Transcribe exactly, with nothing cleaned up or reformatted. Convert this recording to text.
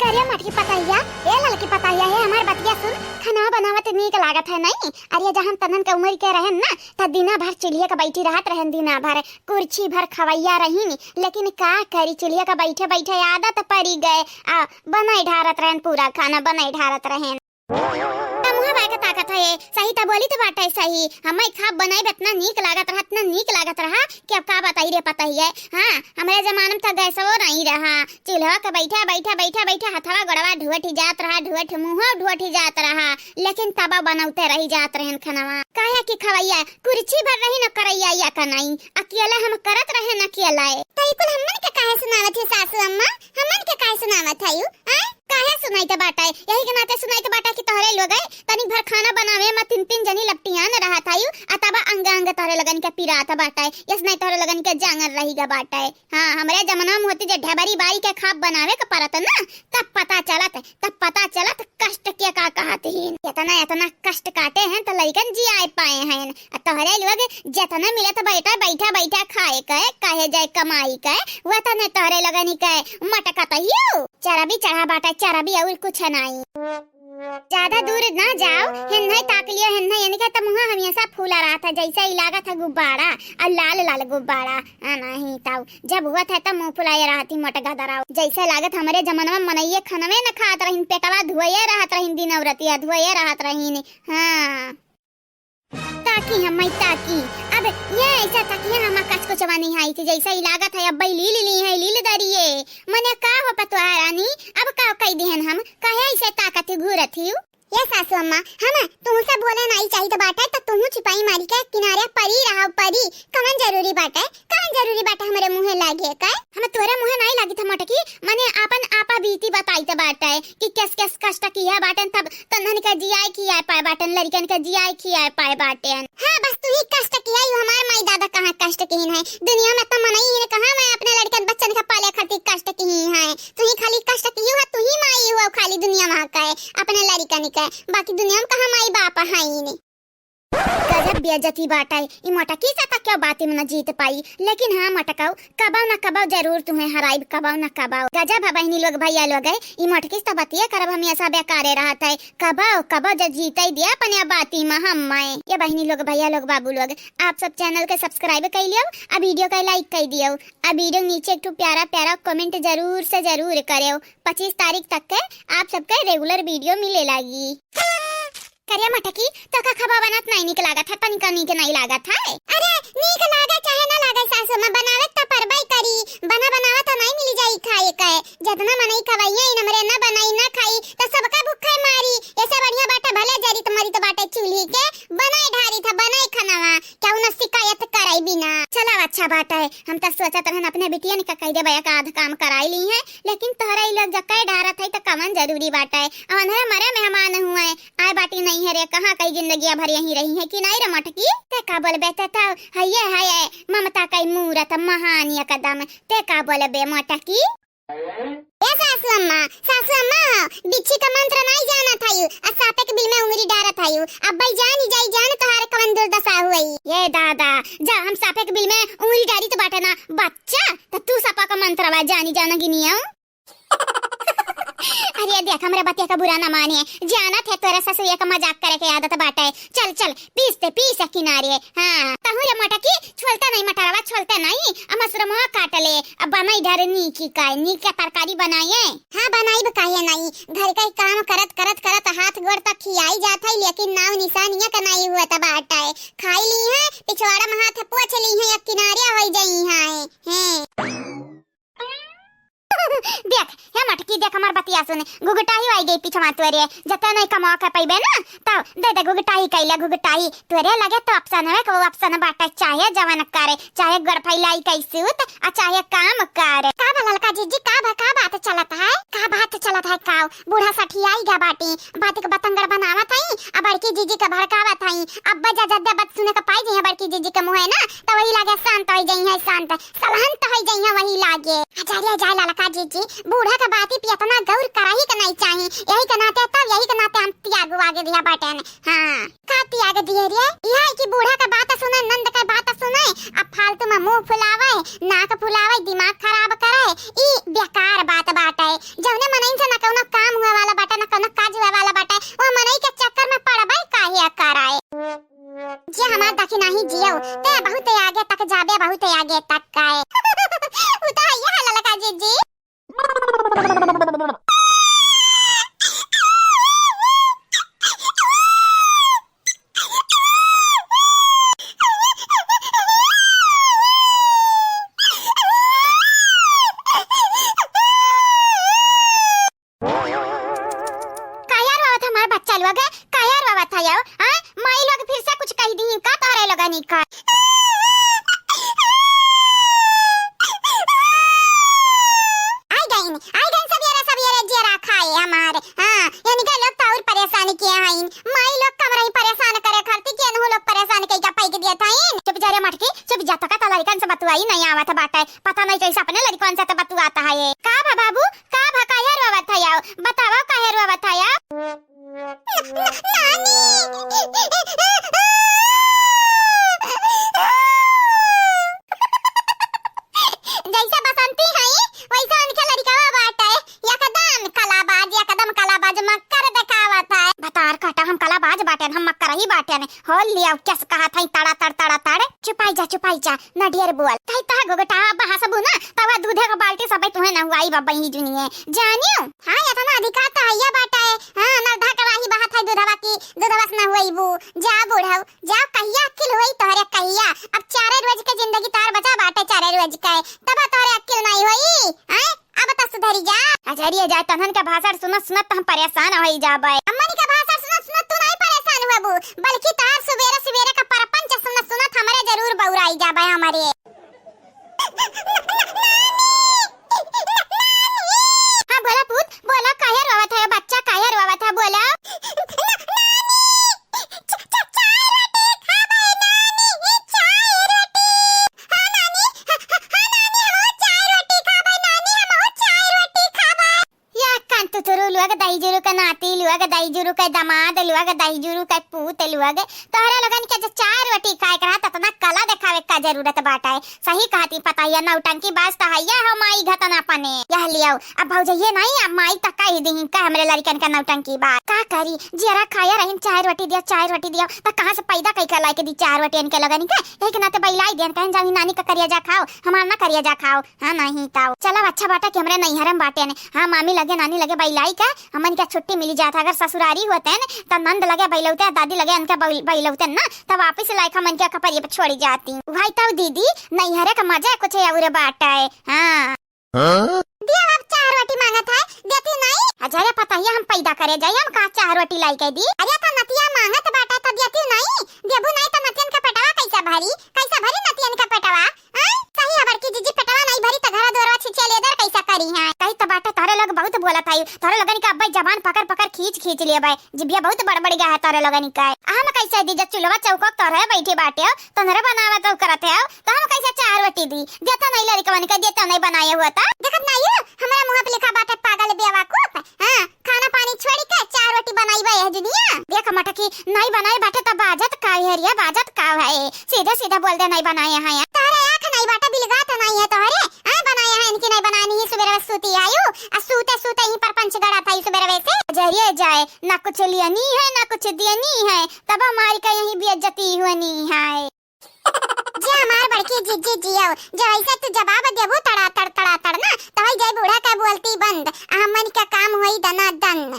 करे मटकी पतहिया, ए ललकी पतहिया, हे हमार बतिया सुन, खनवा बनावत नीक लागत है नहीं? अरे जहन तनन के उमर के रहन ना, त दिना भर चूल्हे के बैठी रहत रहन, दिना भर कुर्सी भर खवैया रहीन, लेकिन का करी, चूल्हे के बैठे बैठे आदत परी गए, आ बनाई ढारत रहन, पूरा खाना बनाई ढारत रहन। त मुँह बाय के ताकत है, सही त बोली त बाटे सही। हमाई खाब बनाई इतना नीक लागत रहा, इतना नीक लागत रहा कि अब का बताई रे पतहिया। हाँ, हमरे जमाना में त गैसवो नहीं रहा, चूल्हा के बैठा बैठा बैठा बैठा हथवा गोड़वा ढुअठी जात रहा, ढुअठी मुँह ढुअठी जात रहा, लेकिन तबा बनौते रही जात रहन खनवा। काहे कि खवैया कुर्सी भर रही न करैया या का नहीं, अकेले हम करत रहन अकेले। त ई कुल हमन के काहे सुनावत है सासू अम्मा, हमन के काहे सुनावत है यू? आय? काहे सुनाइत बाटे? यही के नाते सुनाइत बाटे कि तोहरे लोग तनिक भर खाना बनावे में तीन तीन जनी लपटियान रहत हयू, आ तब अंग अंग तोहरे लोगन के पिरात बाटे। यस नहीं तोहरे लोगन के जांगर रही गा बाटे। हाँ, हमरे जमाना में होती जे ढेबरी बारी के खाब बनावे के परत ना, तब पता चलत, तब पता चलत कष्ट के का कहत हीन। इतना, इतना कष्ट काटे हैं त लइकन जियाए पाए हैं। आ तोहरे लोग जतना मिलत बैठा, बैठा, बैठा खाए के, कहे जाए कमाई के, वतने तोहरे लोगनी के मटकत हियो। चरबी चढ़ा बाटे, चरबी, और कुछ नाई। ज्यादा दूर ना जाओ, हेन्ने ताक लियो, हेन्ने, इनके त मुँह हमेशा फूला रहत है, जैसे ही लागत है गुब्बारा, और लाल लाल गुब्बारा। आ नहीं ताऊ, जब हुआ था तब मुँह फुलाए रहती मोटगदराऊ, जैसे लागत हमरे जमाना में मनइये खनवे न खात रहीन, पेटवा धोए रहत रहीन, दिन औरतिया धोए रहत रहीन। हाँ। ताकी हम मई ताकी। अब ये ऐसा ताकी है, हम कच कुचवा नहीं आई थी, जैसा ही लागत है, अब लील ली है, लील दरिए। मने का हो पतोहा रानी, अब का कई दिहन हम, काहे ऐसे ताकत ही घूरत ही? ये सासू अम्मा, हम तुमसे बोले नहीं चाहिए तो बाटे, तो तुम छिपाई मारी के किनारे परी रहो, परी। कवन जरूरी बाटे, कवन जरूरी बाटे हमरे मुँहे लागे का? हम तोरे मुँहे नहीं लागी था मोटकी, मने आपन आपा बीती बताई तो बाटे कि कस कस कष्ट किया बाटन, तब तन्हन के जियाए खियाए पाए बाटन, लड़िकन के जियाए खियाए पाए बाटन। हाँ, बस तू ही कष्ट किया, यू हमार माई दादा कहाँ कष्ट किहिन है? दुनिया में तो मनई ही ने कहाँ मैं अपने लड़िकन बच्चन के पाले खातिर कष्ट किही है? तू ही खाली कष्ट किही हो, तू ही माई हो खाली दुनिया में का है अपने लड़िकन के, बाकी दुनिया में कहाँ माई बाप है ही नहीं। गजब बेइज्जती बाटे, ई मोटकी से त क्यों बाती में न जीत पाई, लेकिन हाँ मोटकाऊ, कबो न कबो जरूर तुम्हें हराइब, कबो न कबो। गजब है बहिनी लोग, भैया लोग है, ई मोटकी से त बतिये करब हमेशा बेकारे रहत है, कबो, कबो जब जीते दिया अपने बाती में हम मैं। ये बहिनी लोग, भैया लोग, बाबू लोग, आप सब channel के subscribe कर लियो, आ video के like कर दियो, आ video नीचे एक ठो प्यारा प्यारा comment जरूर से जरूर करेओ। पच्चीस तारीख तक के आप सबके regular video मिले लागी। करिया मटकी, तोका खबा बनत नाई नीक लागत है, तनिका नीक नाई लागत है। अरे, नीक लागे चाहे ना लागे सासू माँ, बनावे त परबई करी, बना बनावा त नाई मिली जाई खाए के। जतना मनई खवैया इन हमरे ना बनाई ना खाई, त सबका भूखे मारी। ऐसे बढ़िया बाटे भले जरित मरित बाटे चूल्ही के, बनाए ढारी था, बनाए खनवा, केहू ना शिकायत कराई बिना। चला अच्छा बाटे, हम त सोचत रहन अपने बिटियन का कह देबे एक आध काम कराई ली है, लेकिन तोहरा ई लोग जक्का ढारत है त कवन जरूरी बाटे। अवन्हरे मरे मेहमान हुए, आए बाटी नहीं है रे, कहाँ कई जिंदगिया भर यहीं रही है कि नहीं रे मटकी? ते का बोलबे, ते तो हइये है ममता कई मूरत महान एकदम। ते का बोलबे मटकी? ए सासू अम्मा, सासू अम्मा हो, बिच्छी का मंत्र नहीं जानत हयू, आ सापे के बिल में उंगली डारत हयू। अब भाई जानी जाई जान तोहार कवन दुर्दशा हुई। ये दादा, जा हम सापे के बिल में उंगली डारी तो बाटे ना, बच्चा, त तू सापा का मंत्रवा जानी जाना गिनिया। अरे देख, हमरे बतिया का बुरा न माने, जानत है तोरे ससुरिया का मजाक करे के आदत बाटे। चल, चल, पीस ते, पीस किनारे। हाँ, तहू रे मोटकी, छोलते नहीं मटरवा, छोलते नहीं, अब मशरूमवा काट ले, अब बनाई ढेर नीकी का, नीक के तरकारी बनाए। हाँ, बनाई काहे नहीं, घर का ही काम करत, करत, करत हाथ गोड़ तक खियाई जात है, लेकिन नाव निशानिया का नहीं हुआ तब बाटे। खाई ली है, पिछवाड़ा में हाथ पोछ ली है, एक किनारे हो जाई है। हैं। देख, हे मटकी, देख, हमार बतिया सुन, घुघटाही आई गई पिछवा तोरे, जते नहीं कमा के पैबे ना, तब दे दे घुघटाही कैले, घुघटाही। तोरे लगे तो option है, वो option बाटे, चाहे जवन करे, चाहे गोड़ फैलाई के सूत, आ चाहे काम करे। का बा ललका जीजी, का बा, का बात चलत है, का बात चलत है, काऊ? बूढ़ा सठियाई गा बाटी, बात के बतंगड़ बनावत हई, आ बड़की जीजी के भड़कावत हई। अब बजा जद्दे बात सुने के पाई जइहे बड़की जीजी के मुँहे ना, त वही लागे शांत होई जइहे, शांत, सलहंत होई जइहे वही लागे। अजारे जाए ललका जीजी, बूढ़ा के बाती पे इतना गौर कराही के नहीं चाही, यही के नाते, तब यही के नाते हम त्याग आगे दिया बाटेन। हाँ, का त्याग दिए रे? यह है कि बूढ़ा के बात सुने, नंद के बात सुने, अब फालतू में मुंह फुलावे, नाक फुलावे, दिमाग खराब करे, ई बेकार बात बाटे। जौने मनइन से न कौनो ओके, काहे रोवत है यो? हाँ, माई लोग फिर से कुछ कह दी का तोहरे लोगनी का? आई गईन, आई गईन सबेरे सबेरे जियरा खाए हमारे। हाँ, यानी कि लोग तो और परेशान किए हैं। माई लोग कब रही परेशान करे खातिर कि एनहू लोग परेशान कई का पैक दिया था इन। चुप जा रे मटकी, चुप जा, तो का लड़कन से बतुआई नहीं आवत बाटे। पता नहीं कैसे अपने लड़कन से तो बतुआता है ये। का भा बाबू, का भा, काहे रोवत है यो? बतावा काहे रोवत है यो? न-, न-, नानी। जैसे बसंती हई, वैसे उनके लड़िकवा बाटे। एकदम कलाबाज, एकदम कलाबाज, मक्कर देखावत है। भतार काटा, हम कलाबाज बाटेन, हम मक्कर ही बाटेन। हो लिया, कैसे कहत हई, तड़ा तड़, तड़ा तड़। चुपाई जा, चुपाई जा, न ढेर बोल। कहीं तह घुघटा बहासबू ना, तब दूधे का बाल्टी सबे तुहे नहुआई बब्बई ही जुनिए। जानियो? हाँ, इतना अधिकार तो हइया बाटे। हाँ, नलधा के वाही बहत है दूधवा की, दूधवा से नहुआईबू। जा बूढ़ऊ, जा, कहिया अक्किल होई तोहरे कहिया? अब चारे रोज के जिंदगी तोहर बचा बाटे, चारे रोज के, तब तोहरे अक्किल नहीं होई। हैं? अब त सुधरी जा। अजरिए जाए, तन्हन के भाषण सुनत सुनत त हम परेशान होई जाबे। अम्मन के भाषण सुनत सुनत तू नहीं परेशान होबू, बल्कि तोहर सुबेरे सुबेरे का परपंच सुनत सुनत हमरे जरूर बौराई जाबे हमरे। हाँ, बोला पूत, बोला, काहे रोवत है बच्चा, काहे रोवत है, बोला। च-, च-, चाय रोटी खाबे नानी, चाय रोटी। हाँ नानी, हाँ, हाँ, हाँ नानी, हमहू चाय रोटी खाबे नानी, हमहू चाय रोटी खाबे। या कान तुतुरु लोग, दही जुरु के नाती लोग, दही जुरु के दामाद लोग, दही जुरु के पूत लोग, तोहरे लोगन के जो चार रोटी खाए के रहत, इतना कला देखावे का जरूरत बाटे। सही कहती पता है, नौटंकी बाज त हइया हो माई घटना पने। यह लियो, अब भौजइये नहीं, अब माई त कह दी का हमरे लड़कन का नौटंकी बाज। का करी, जियरा खाया रहीन, चार रोटी दिया, चार रोटी दिया, त कहाँ से पैदा कई के लाइके दी चार रोटी इनके लोगन के? यही के नाते बैलाई देन, कहें जाओ नानी का करिया जा खाओ, हमार ना करिया जा खाओ। हाँ, नहीं ताऊ। चला, अच्छा बाटा कि हमरे नैहरे में बाटे ने। हाँ, मामी लगे, नानी लगे बैलाई के, हमन के छुट्टी मिली जात है। अगर ससुरारी होते न, त नंद लगे बैलौते, दादी लगे इनके बैल-, बैलौते न, तब वापिस लाइके हमन के कपरिए पे छोड़ी जाती। भाई ताऊ दीदी, नैहरे का मजा कुछ और बाटे। हाँ। हाँ? दिया अब चार रोटी मांगत है, देती नहीं? अजय पता ही हम पैदा करे जाई, हम कहाँ चार रोटी लाई के दी? अरे त नतिया मांगत बाटे त देती नहीं? देबू नहीं त नतियन का पेटवा कैसे भरी? कैसे भरी नतियन का पेटवा? हाँ? सही है बड़की जीजी, पेटवा नहीं भरी त घर दुआरवा छिछिया लेदर कैसा करी है? कही त बाटे, तोहरे लोग बहुत बोलत है, तोहरे लोगन के अब्बे जबान पकड़ पकड़ खींच खींच लेबे, जिबिया बहुत बड़बड़ गया है तोहरे लोगन के। हम कैसे दी जब चूल्हा चौको तोहरे बैठे बाटे हो, तोहरे बनावत हो करत है, तो हम कैसे चार रोटी दी? देता नहीं लड़कवन के, देता नहीं बनाए हुआ था। देखत नहीं हो, हमरा मुँह पे लिखा बाटे पागल बेवकूफ। हाँ, खाना पानी छोड़ी के चार रोटी बनाई बा यह दुनिया। देख मटकी, नहीं बनाए बाटे त बाजत का है रे, बाजत का है? सीधे सीधे बोल दे, नहीं बनाए हैं। तोहरे आँख नहीं बाटे, बिलगात नहीं है तोहरे। हाँ, बनाए हैं इनकी नहीं बनानी ही, सुबेरे सूती आयु, आ सूते सूते ही परपंच गड़ा था सुबेरे से। जरिए जाए, ना कुछ लियनी है, ना कुछ देनी है, तब हमारी का यही बेइज्जती होनी है। जे हमार बड़की जीजी जियो, जे ऐसे तू जवाब देबू तड़ा तड़, तड़ा तड़ ना, तो होई जाई बूढ़ा के बोलती बंद, आ हमन के काम होई दना दन।